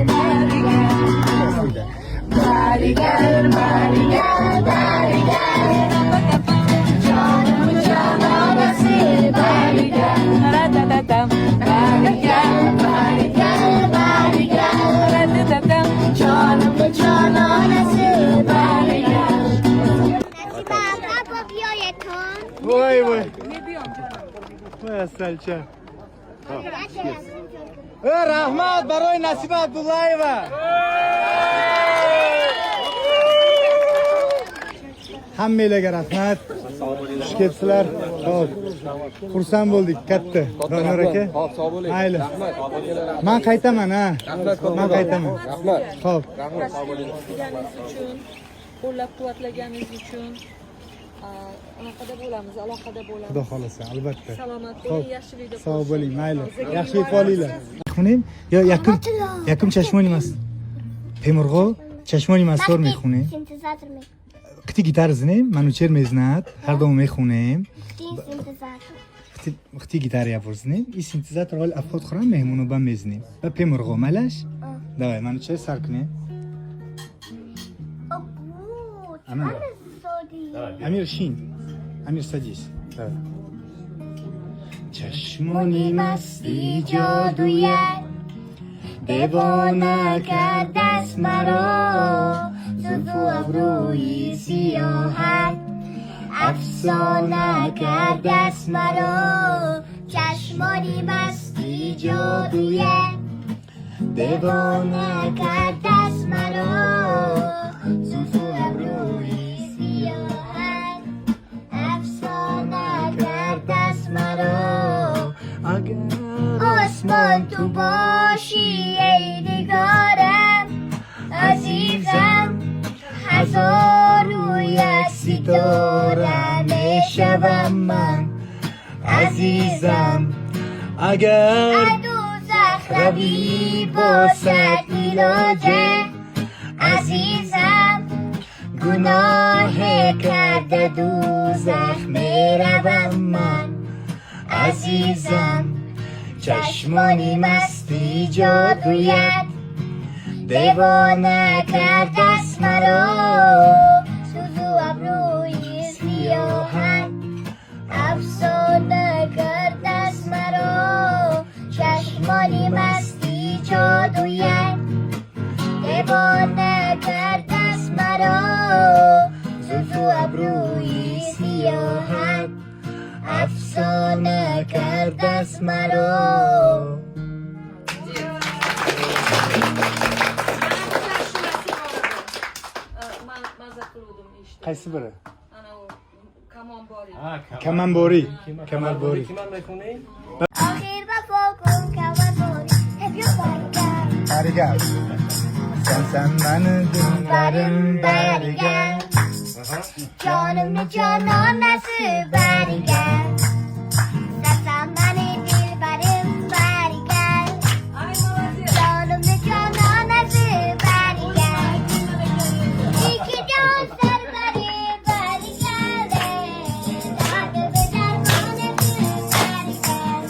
Barigal, barigal, barigal, barigal. Jonimni jononasi barigal. Ra-ta-ta-tam. Barigal, barigal, barigal. Ra-ta-ta-tam. Jonimni jononasi barigal. Baba биёетон. Voy voy. Voy, asalcha. Rahmat барои Насиба Абдуллаева. Hammanglarga rahmat. Xush kelibsizlar. Xo'p. Xursand bo'ldik katta. Doniyor aka. Xo'p, sog' bo'ling. Mayli. Rahmat. Man qaytaman ha. Rahmat. Man qaytaman. Rahmat. Xo'p. Rahmat, sog' bo'ling. Kelganingiz uchun, qo'llab-quvvatlaganingiz uchun aloqada bo'lamiz, aloqada bo'lamiz. Xudo xolasa, albatta. Salomat Xo'p. bo'ling, yaxshilikda Sog' bo'ling, mayli. Bizga Yaxshi yetib olinglar. Mехонем ё якум якум чашмони маст. Пемурғо чашмони мастор мехонем. Синтезатор ме. Қити гитар зинем, Манучер мезнад, ҳар думо мехонем. Синтезатор. Қити гитар явор зинем. И синтезатор ҳол афход хӯрам меҳмоно ба мезнем. Ба пемурғо малаш? Давай, Манучер, сар кунем. Обу, Амир. Соди. Амир, шин. Амир, садись. Давай. Чашмони масти ҷодуят девона кардаст маро, зулфу абрӯи сиёҳат афсона кардаст маро, Чашмони масти ҷодуят девона кардаст маро, зулфу абрӯи сиёҳат афсона кардаст маро, агар осмон ту бошӣ, эй нигорам азизам, ҳазору як ситора мешавам ман, азизам, агар дӯзах равӣ бошад илоҷе, азизам, гуноҳе карда дӯзах меравам ман, азизам, чашмони масти ҷодуят девона кардаст маро, сӯзу абрӯи сиёҳат афсона кардаст маро, чашмони масти ҷодуят девона кардаст маро, зулфу абрӯи сиёҳат афсона кардаст маро. Man maza qiluvdim eshitib. Qaysi biri? Ana u kamon bor edi. Каманборӣ, камарборӣ. Ки ман мехонем? Охир вафо кун, камарборӣ, ҳебё баргар. Barigal. Sensan mani dilbarim, barigal. Jonimni jononasi barigal. Sansan mani dilbarim, barigal. Ay, молодец. Jonimni jononasi barigal. Ikki jon sarvari barigal. Dardi darmonasi barigal.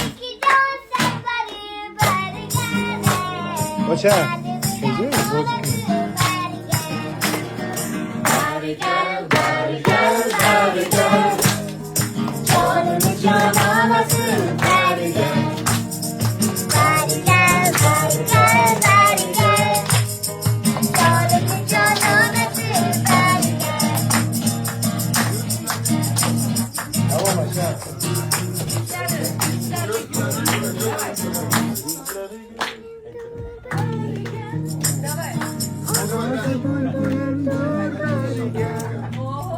Ikki jon sarvari barigal. Bocha, Dardi Keju, darmonasi barigal. Barigal, barigal, barigal. Jonimni jononasi barigal. Barigal, barigal, barigal. Jonimni jononasi barigal. Tamam aşağı. Давай. Давай. Ovozi bulbulim. О,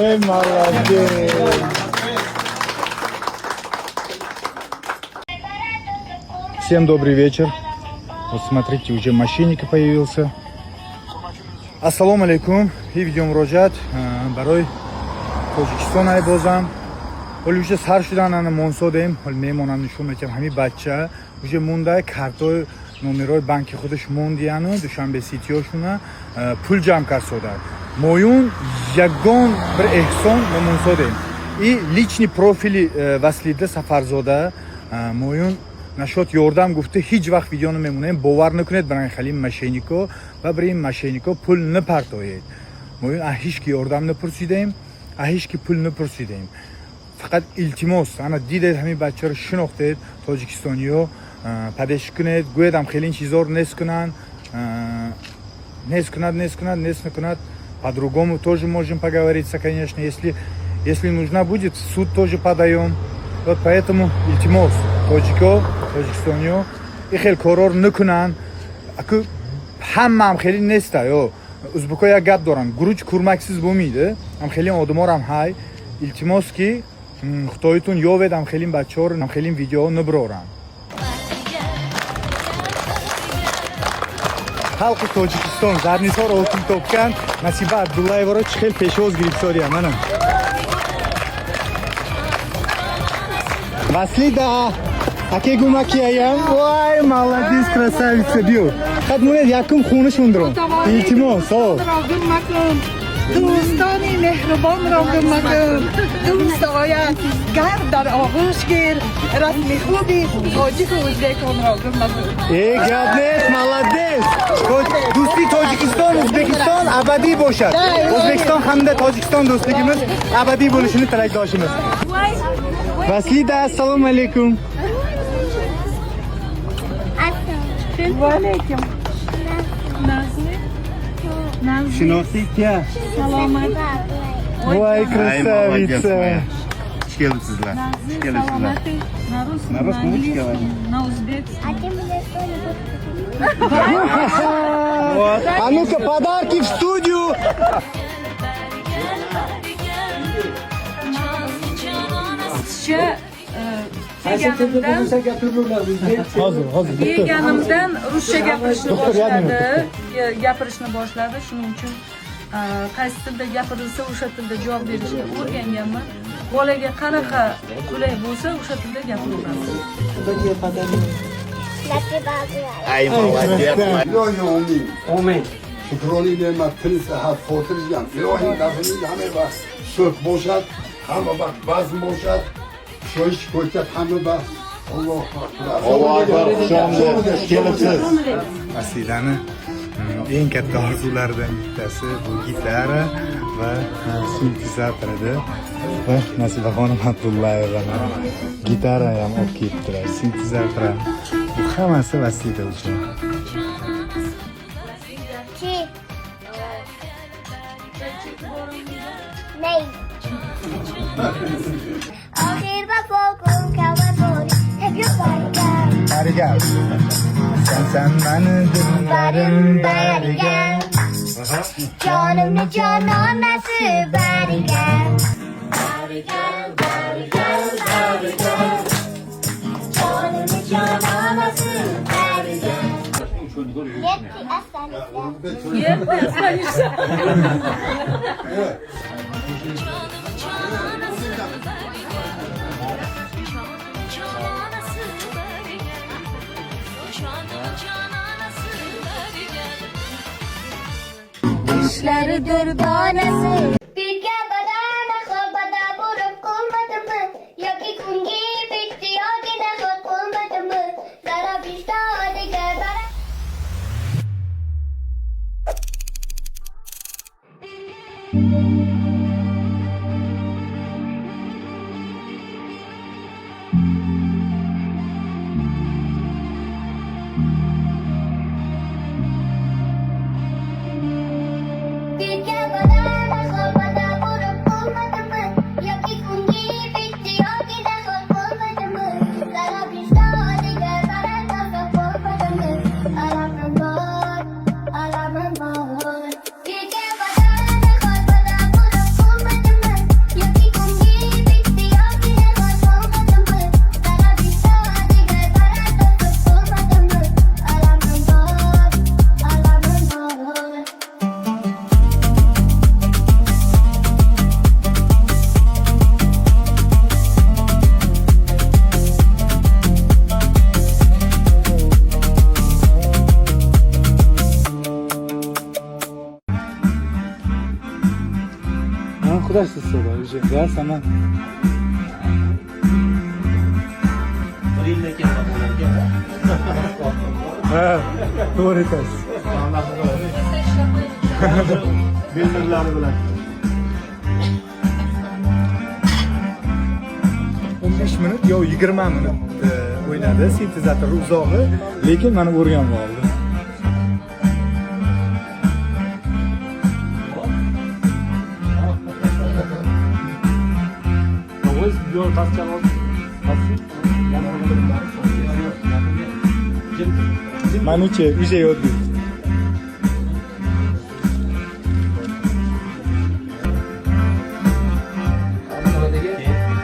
Эй, молодец! Всем добрый вечер. Вот смотрите, уже мошенник появился. Ассалому алейкум. И видео муроҷиат барои Тоҷикистон ай бозам. Ҳоли уже сар шудан, ана монсодем. Ҳоли мемонам, нишон метиҳам. Ҳамин бача уже монда, картои номерои банки худаш мондияну Душанбе Ситиёшуна пул ҷамъ кард сода. Моюн ягон bir эҳсон мо монсодем. И личный профили Васлида Сафарзода моюн нашод ёрдам гуфта, ҳеҷ вақт видео намемонем. Бовар накунед барои хали мошеннико ва барои ин мошеннико пул напартоед. Моюн а ҳеҷ ки ёрдам напурсидем, а ҳеҷ ки пул напурсидем. Фақат илтимос, ана дидед, ҳамин бачаро шинохтед, тоҷикистониё, падеш кунед, гӯедам хеле ин чизоро нест кунанд, нест кунад, нест кунад, нест накунад, по-другому тоже можем поговориться, конечно, если нужна будет, в суд тоже подаем. Вот поэтому илтимос, тоҷико, тоҷикистониё, и хел корор накунанд. Аку ҳамаам хеле неста, ё узбеко як гап доранд: guruch kurmaksiz bo'lmaydi. Ам хеле одаморам ҳай. Илтимос ки худоитун ёвед, ам хелин бачаҳоро, ам хелин видеоҳо наброранд. Халқи Тоҷикистон, Зарнисор олтин топкан Насиба Абдуллаеваро чӣ хел пешвоз гирифтория, мана. Васлида, аке гумакияям. Вай, молодец, красавица, биё. Хат монед, якум хонашон дурон. Илтимос, о. Гум макун, дӯстони меҳрубонро гум макун. Дӯст ояд гар дар оғӯш гир, расми хуби тоҷику ӯзбеконро гум макун. Э, гап нест, молодец. Дӯстии Тоҷикистон, Ӯзбекистон абадӣ бошад. O'zbekiston hamda Tojikiston do'stligimiz abadiy bo'lishini tilakdoshimiz. Vaslida, assalomu alaykum. Va alaykum. Nazli. Nazli. Шиносите? Salomat. Voy, красавица. Xush kelibsizlar. Nazli, Xush kelibsizlar. саломати. На русском, На на русском лучше английском, говорить. на узбекском. А ты мне что-нибудь Вот. А ну-ка, подарки в студию. Ruscha kelganimdan Hozir, hozir. Doktor. Kelganimdan ruscha gapirishni Doktor, boshladi. Gapirishni boshladi. Shuning uchun qaysi tilda gapirilsa, o'sha tilda javob berishga o'rganganman. Bolaga qanaqa qulay bo'lsa, o'sha tilda gapiraveramiz. Nasiba Abdullaeva. Ay, молодец. Ilohi omin. Omin. Шукрони неъмат, тини сиҳат, хотир ҷамъ. Илоҳи дафни ҳама вақт сулҳ бошад, ҳама вақт базм бошад, кушоиш кӯчат ҳама вақт. Аллоҳу акбар. Allohu akbar, xush omad. Xush kelibsiz. Vasilani eng katta orzularidan bittasi bu gitara va sintezator edi. Va Nasibaxonim Abdullayevani gitara ham olib kelibdilar, sintezator ham. Bu hammasi Vaslida uchun. Chi. Ney. Oxir vafo kun kavabori. Hep barigal. Barigal. Sen mani dillarim barigal. Jonimni jononasi barigal. Barigal, barigal, barigal. Jonimni jononasi barigal. Yetti останешься. Yetti останешься. Canım cananası bari gel. Canım cananası bari gel. Canım cananası bari gel. Ishlari durdonasi. Birga badana xobada bo'lib qolmadimi? Yoki kungi bitdi yoki nahot bo'lmadimi? Zarabishtoniga zara. Birga badana. Худаш истода уже, да, сама. Bir yildan keyin bo'larkan. Ha, to'g'ri aytasiz. Bildirlari bilan. 15 minut yo 20 minut o'ynadi sintezator, uzog'i, lekin mana o'rganib oldi. O'z yo'l pastga olib. Manуche уже yoddi.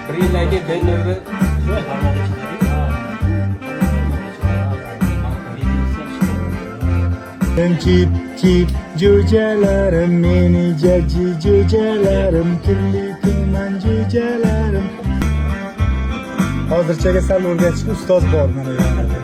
Bir yildan keyin Bennerni Chip chip jo'jalarim, meni jajji jo'jalarim, turli tuman jo'jalarim. Hozirchaga sal o'rgatishga ustoz bor mana yonida.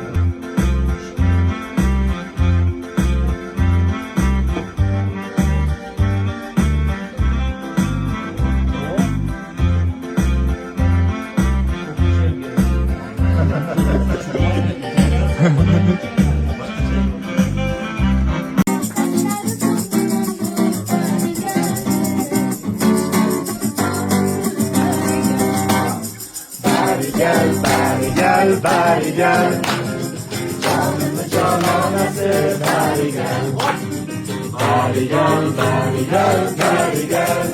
Bari gel, bari gel, bari gel. Canımı cananası bari gel. Bari gel, bari gel, bari gel.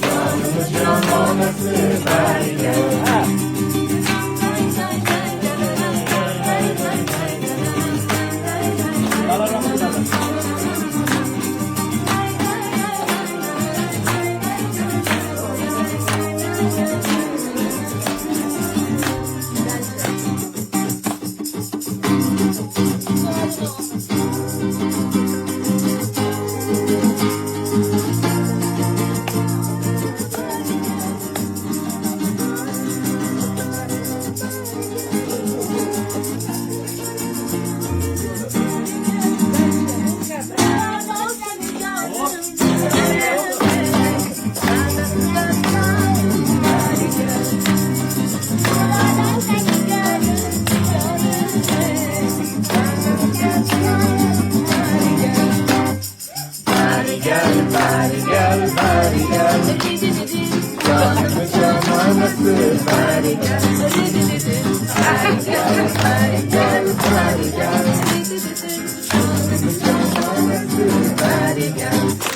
Canımı cananası bari gel. Bari gel, bari gel, bari gel. Canımı cananası bari gel. Bari gel, bari gel, bari gel. Canımı cananası bari gel.